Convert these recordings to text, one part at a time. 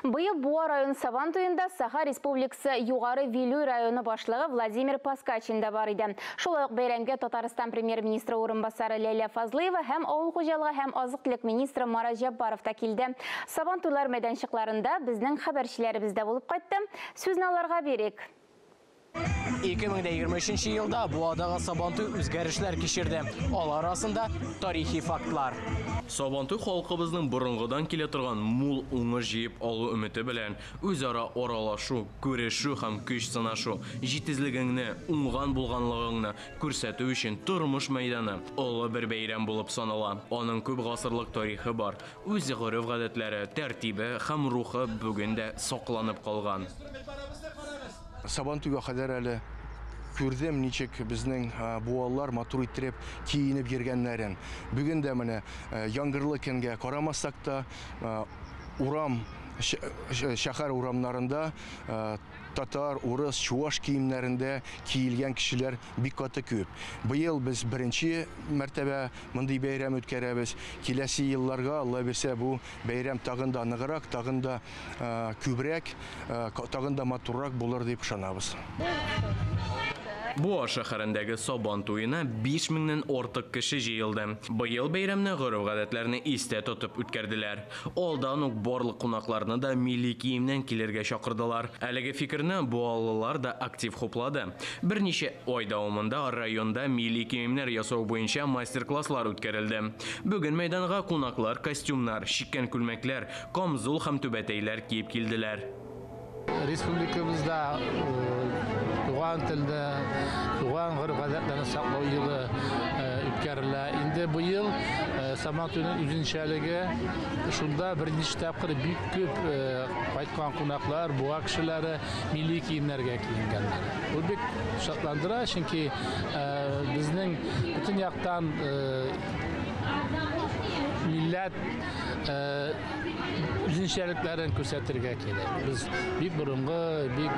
Быел Буа район Сабан туенда Саха Республикасы Югары Вилюй районы башлыгы Владимир Паскачин да бар иде. Шулай ук бәйрәмгә Татарстан премьер-министры урынбасары Ләйлә Фазлыева һәм авыл хуҗалыгы һәм азык-төлек министры Марат Җәббаров та килде. Сабан туйлар мәйданчыкларында безнең хәбәрчеләребез дә булып кайтты. Сүзне аларга бирик. 2023 елда Буадагы Сабантуй үзгәрешләр кичерде. Алар арасында тарихи фактлар. Сабантуй халкыбызның борынгыдан килә торган мул уңыш җыеп алу өмете белән үзара аралашу, күрешү һәм көч сынашу, җитезлегеңне, уңган булганлыгыңны күрсәтү өчен тормыш мәйданы олы бер бәйрәм булып санала. Аның күп гасырлык тарихы бар. Үз гореф-гадәтләре, тәртибе һәм рухы бүген дә сакланып калган. Сабантуйга кадәр әле күрдем, ничек безнең буаллар матур иттереп киенеп йөргәннәрен. Бүген дә менә яңгырлы көнгә карамасак та, урам, шәһәр урамнарында татар, урыс, чуаш киемнәрендә киелгән кешеләр бик каты күп. Быел без беренче мәртәбә мондый бәйрәм үткәрәбез. Киләсе елларга, Алла бирсә, бу бәйрәм тагын да ныграк, тагын да күбрәк, тагын да матуррак булыр дип ышанабыз. Буа шәһәрендәге Сабан туена 5000-нән артык кеше җыелды. Быел бәйрәмне гореф-гадәтләрне истә тотып үткәрделәр. Алдан ук барлык кунакларны да милли киемнән килергә чакырдылар. Әлеге фикерне буалылар да актив хуплады. Берничә ай дәвамында районда милли киемнәр ясау буенча мастер-класслар үткәрелде. Бүген мәйданга кунаклар костюмнар, чиккән күлмәкләр, камзул һәм түбәтәйләр киеп килделәр. Республикабызда туган телне, туган гореф-гадәтләрне саклау елы үткәрелә. Инде быел Сабантуйның үзенчәлеге шунда, берничә тапкыр бик күп кайткан кунаклар, Буа кешеләре милли киемнәргә киенгәннәр. Бу бик шатландыра, чөнки безнең бөтен яктан милләт үзенчәлекләрен күрсәтергә кирәк. Без бик борынгы, бик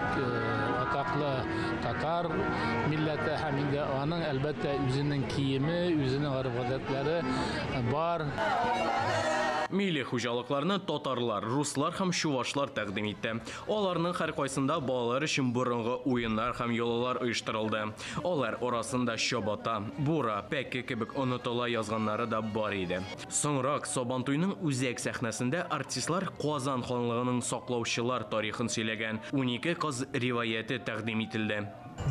атаклы татар милләте һәм инде аның әлбәттә үзенең киеме, үзенең гореф-гадәтләре бар. Милли хуҗалыкларны татарлар, руслар һәм чувашлар тәкъдим итте. Аларның һәркайсында балалар өчен борынгы уеннар һәм йолалар оештырылды. Алар арасында чабата, бура, пәке кебек онытыла язганнары да бар иде. Соңрак Сабантуйның үзәк сәхнәсендә артистлар Казан ханлыгының саклаучылар тарихын сөйләгән 12 кыз риваяте тәкъдим ителде.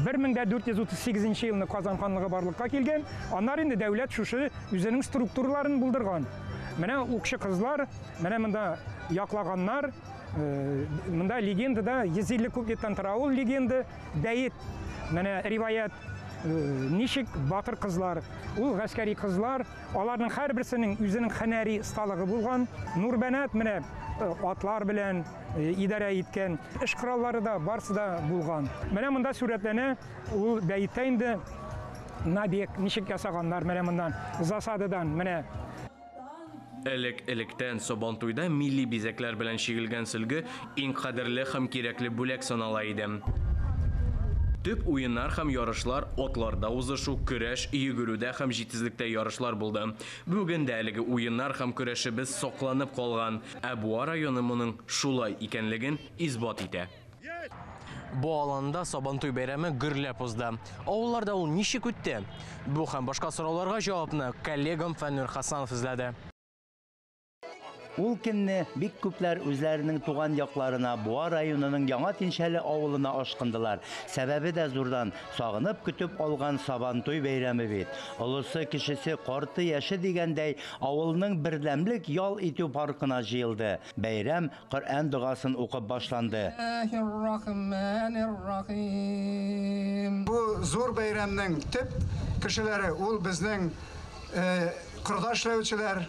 1438 елны Казан ханлыгы барлыкка килгән. Аннары инде дәүләт шушы үзенең структураларын булдырган. Менә укчы кызлар, менә монда яклаганнар, монда легендада 150 куплеттан тора ул легенда, бәет, менә риваят, ничек батыр кызлар, ул гаскәри кызлар, аларның һәрберсенең үзенең һөнәри осталыгы булган. Нурбәнат менә атлар белән идарә иткән, эш кораллары да барсы да булган. Менә монда сурәтләнә ул бәеттә инде набег ничек ясаганнар, менә моннан засададан менә. Элек-электән Сабантуйда милли бизәкләр белән чигелгән сөлге иң кадерле һәм кирәкле бүләк санала иде. Төп уеннар һәм ярышлар атларда узышу, көрәш, йөгерүдә һәм җитезлектә ярышлар булды. Бүген дә әлеге уеннар һәм көрәшебез сакланып калган. Ә Буа районы моның шулай икәнлеген исбат итә. Буа аланында Сабантуй бәйрәме гөрләп узды. Авылларда ул ничек үтте? Бу һәм башка сорауларга җавапны коллегам Фәннур Хасанов эзләде. Ул көнне бик күпләр үзләренең туган якларына, Буа районының Яңа Тинчәле авылына ашкындылар. Сәбәбе дә зурдан, сагынып көтеп алган Сабантуй бәйрәме бит. Олысы, кечесе, карты, яше дигәндәй, авылның бердәмлек ял итү паркына җыелды. Бәйрәм Коръән догасын укып башланды. Бу зур бәйрәмнең төп кешеләре ул безнең кырда эшләүчеләр,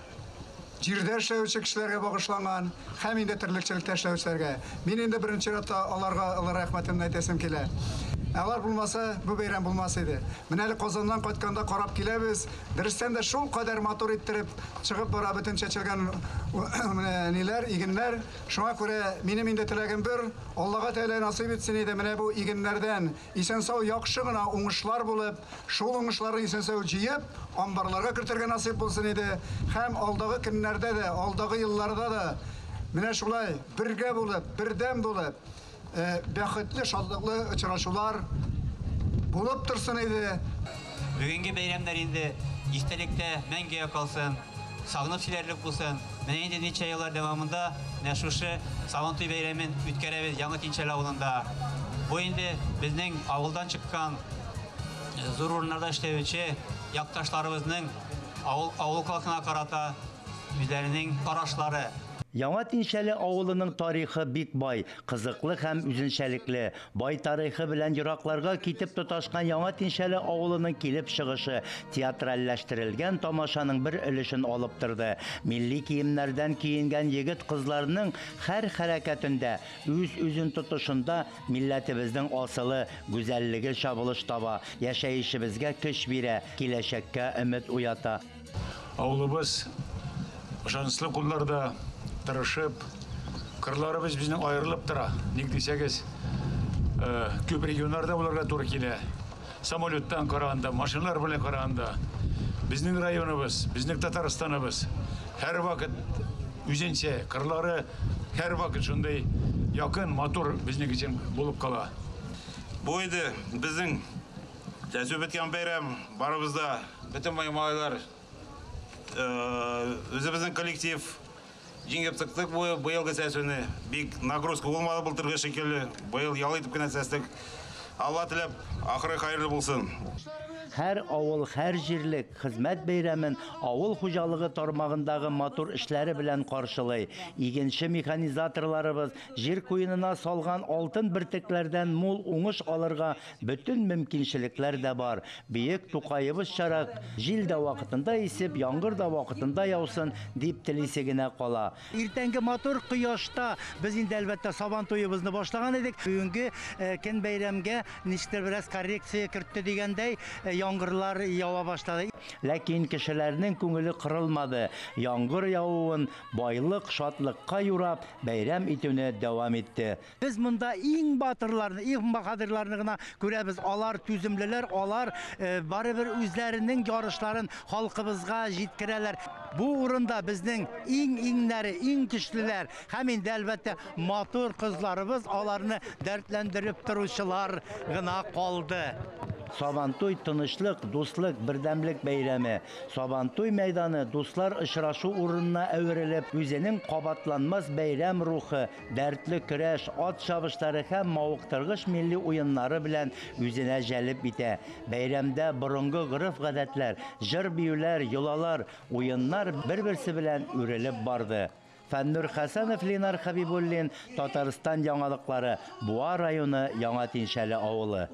җирдә эшләүче кешеләргә багышланган һәм инде терлекчелектә эшләүчеләргә. Мин инде беренче чиратта аларга олы рәхмәтемне әйтәсем килә. Алар булмаса, бу бәйрәм булмас иде. Менә әле Казаннан кайтканда карап киләбез. Дөрестән дә шул кадәр матур иттереп чыгып бара бөтен чәчелгән менә ниләр, игеннәр. Шуңа күрә минем инде теләгем бер, Аллага Тәгалә насыйп итсен иде менә бу игеннәрдән исән-сау яхшы гына уңышлар булып, шул уңышларны исән-сау җыеп, амбарларга кертергә насыйп булсын иде. Һәм алдагы көннәрдә дә, алдагы елларда да Менә шулай бергә булып, бердәм булып, бәхетле, шатлыклы очрашулар булып торсын иде. Бүгенге бәйрәмнәр инде истәлектә мәңгегә калсын, сагынып сөйләрлек булсын. Менә инде ничә еллар дәвамында менә шушы Сабантуй бәйрәмен үткәрәбез Яңа Тинчәле авылында. Бу инде безнең авылдан чыккан зур урыннарда эшләүче якташларыбызның авыл халкына карата үзләренең карашлары. Яңа Тинчәле авылының тарихы бик бай, кызыклы һәм үзенчәлекле. Бай тарихы белән еракларга китеп тоташкан Яңа Тинчәле авылының килеп чыгышы театральләштерелгән тамашаның бер өлешен алып торды. Милли киемнәрдән киенгән егет-кызларның һәр хәрәкәтендә, үз-үзен тотышында милләтебезнең асылы, гүзәллеге чагылыш таба, яшәешебезгә көч бирә, киләчәккә өмет уята. Авылыбыз ышанычлы кулларда, тырышып, кырларыбыз безнең аерылып тора. Ник дисәгез, күп регионнарда булырга туры килә. Самолеттан караганда, машиналар белән караганда, безнең районыбыз, безнең Татарстаныбыз һәрвакыт үзенчә, кырлары һәрвакыт шундый якын, матур безнең өчен булып кала. Бу инде безнең чәчү беткән бәйрәм, барыбыз да, бөтен малайлар, үзебезнең коллектив җиңеп чыктык бу быелгы чәчүне. Бик нагрузка булмады былтыргы шикелле. Быел ял итеп кенә чәчтек. Алла теләп, ахыры хәерле булсын. Һәр авыл, һәр җирлек хезмәт бәйрәмен авыл хуҗалыгы тармагындагы матур эшләре белән каршылый. Игенче механизаторларыбыз җир куенына салган алтын бөртекләрдән мул уңыш алырга бөтен мөмкинчелекләр дә бар. Бөек Тукаебызчарак җил дә вакытында исеп, яңгыр да вакытында яусын дип телисе генә кала. Иртәнге матур кояшта без инде әлбәттә Сабан туебызны башлаган идек. Бүгенге көн бәйрәмгә ничектер бераз коррекция кертте дигәндәй, яңгырлар ява башлады. Ләкин кешеләрнең күңеле кырылмады. Яңгыр явуын байлык, шатлыкка юрап, бәйрәм итүне дәвам итте. Без монда иң батырларны, иң баһадирларны гына күрәбез. Алар түземлеләр, алар барыбер үзләренең ярышларын халкыбызга җиткерәләр. Бу урында безнең иң-иңнәре, иң көчлеләр һәм инде әлбәттә матур кызларыбыз, аларны дәртләндереп торучылар гына калды. Сабантуй тынычлык, дуслык, бердәмлек бәйрәме. Сабантуй мәйданы дуслар очрашу урынына әверелеп, үзенең кабатланмас бәйрәм рухы, дәртле көрәш, ат чабышлары һәм мавыктыргыч милли уеннары белән үзенә җәлеп итә. Бәйрәмдә борынгы гореф-гадәтләр, җыр-биюләр, йолалар, уеннар бер-берсе белән үрелеп барды. Фәннур Хәсәнов, Ленар Хабибуллин, Татарстан яңалыклары, Буа районы, Яңа Тинчәле авылы.